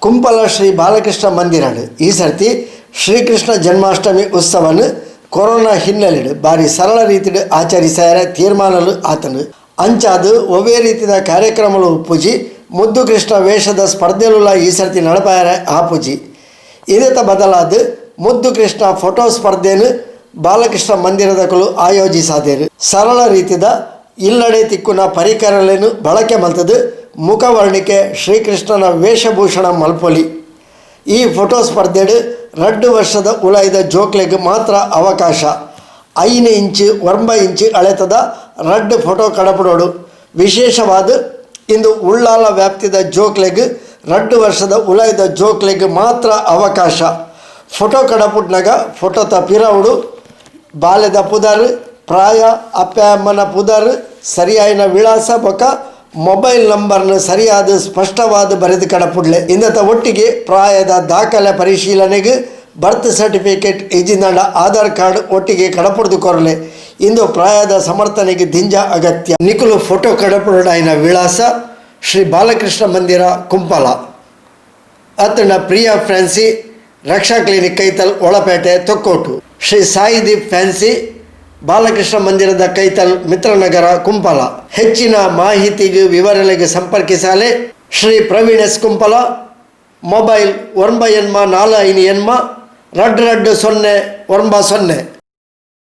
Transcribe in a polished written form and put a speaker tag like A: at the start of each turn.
A: ಕುಂಪಲ ಶ್ರೀ ಬಾಲಕೃಷ್ಣ ಮಂದಿರಡ್ ಈ ಸರ್ತಿ ಶ್ರೀಕೃಷ್ಣ ಜನ್ಮಾಷ್ಟಮಿ ಉತ್ಸವನ್ ಕೊರೋನಾ ಹಿನ್ನೆಲೆಡ್ ಬಾರಿ ಸರಳ ರೀತಿಡ್ ಆಚರಿಸಾಯರೆ ತೀರ್ಮಾನಲು ಆತಂಡ್. ಅಂಚಾದ್ ಒವ್ವೇ ರೀತಿದ ಕಾರ್ಯಕ್ರಮಲು ಉಪ್ಪುಜಿ. ಮುದ್ದು ಕೃಷ್ಣ ವೇಷದ ಸ್ಪರ್ಧೆಲುಲ ಈ ಸರ್ತಿ ನಡಪಾಯರೆ ಆಪುಜಿ. ಇಂದೆತ ಬದಲಾದ್ ಮುದ್ದು ಕೃಷ್ಣ ಫೋಟೋ ಸ್ಪರ್ಧೆನ್ ಬಾಲಕೃಷ್ಣ ಮಂದಿರದಕುಲು ಆಯೋಜಿಸಾದೆರ್. ಸರಳ ರೀತಿದ ಇಲ್ಲಡೆ ತಿಕ್ಕುನ ಪರಿಕರಲೆನ್ ಬಳಕೆ ಮಲ್ತುದ್ ಮುಖವರ್ಣಿಕೆ ಶ್ರೀಕೃಷ್ಣನ ವೇಷಭೂಷಣ ಮಲ್ಪೊಲಿ. ಈ ಫೋಟೋ ಸ್ಪರ್ಧೆಡ್ ರಡ್ಡ್ ವರ್ಷದ ಉಲಾಯಿದ ಜೋಕ್ಲೆಗ್ ಮಾತ್ರ ಅವಕಾಶ. ಐನ್ ಇಂಚ್ ಒರ್ಂಬ ಇಂಚ್ ಅಳೆತದ ರಡ್ಡ್ ಫೋಟೋ ಕಡಪುಡೊಡು. ವಿಶೇಷವಾದ್ ಇಂದು ಉಳ್ಳಾಲ ವ್ಯಾಪ್ತಿದ ಜೋಕ್ಲೆಗ್ ರಡ್ಡ್ ವರ್ಷದ ಉಲಾಯಿದ ಜೋಕ್ಲೆಗ್ ಮಾತ್ರ ಅವಕಾಶ. ಫೋಟೋ ಕಡಪುಡ್ನಗ ಫೋಟೋತ ಪಿರವುಡು ಬಾಲೆದ ಪುದರ್, ಪ್ರಾಯ, ಅಪ್ಪೆ ಅಮ್ಮನ ಪುದರ್, ಸರಿಯಾಯಿನ ವಿಳಾಸ ಬೊಕ ಮೊಬೈಲ್ ನಂಬರ್ನ್ ಸರಿಯಾದ್ ಸ್ಪಷ್ಟವಾದ್ ಬರೆದ್ ಕಡಪುಡ್ಲೆ. ಇಂದತ ಒಟ್ಟಿಗೆ ಪ್ರಾಯದ ದಾಖಲೆ ಪರಿಶೀಲನೆಗ್ ಬರ್ತ್ ಸರ್ಟಿಫಿಕೇಟ್ ಇಜ್ಜಿಂಡ ಆಧಾರ್ ಕಾರ್ಡ್ ಒಟ್ಟಿಗೆ ಕಡಪುಡ್ದು ಕೊರ್ಲೆ. ಇಂದು ಪ್ರಾಯದ ಸಮರ್ಥನೆಗೆ ದಿಂಜ ಅಗತ್ಯ. ನಿಕುಲು ಫೋಟೋ ಕಡಪುಡಾಯಿನ ವಿಳಾಸ ಶ್ರೀ ಬಾಲಕೃಷ್ಣ ಮಂದಿರ, ಕುಂಪಲ, ಅತ್ತಂಡ ಪ್ರಿಯಾ ಫ್ಯಾನ್ಸಿ, ರಕ್ಷಾ ಕ್ಲಿನಿಕ್ ಕೈತಲ್, ಒಳಪೇಟೆ, ತೊಕ್ಕೋಟು. ಶ್ರೀ ಸಾಯಿದೀಪ್ ಫ್ಯಾನ್ಸಿ, ಬಾಲಕೃಷ್ಣ ಮಂದಿರದ ಕೈತಲ್, ಮಿತ್ರನಗರ, ಕುಂಪಲ. ಹೆಚ್ಚಿನ ಮಾಹಿತಿಗೆ ವಿವರಗಳಿಗೆ ಸಂಪರ್ಕಿಸಲೆ ಶ್ರೀ ಪ್ರವೀಣ್ ಎಸ್ ಕುಂಪಲ. ಮೊಬೈಲ್ 98458 2 2 0 90.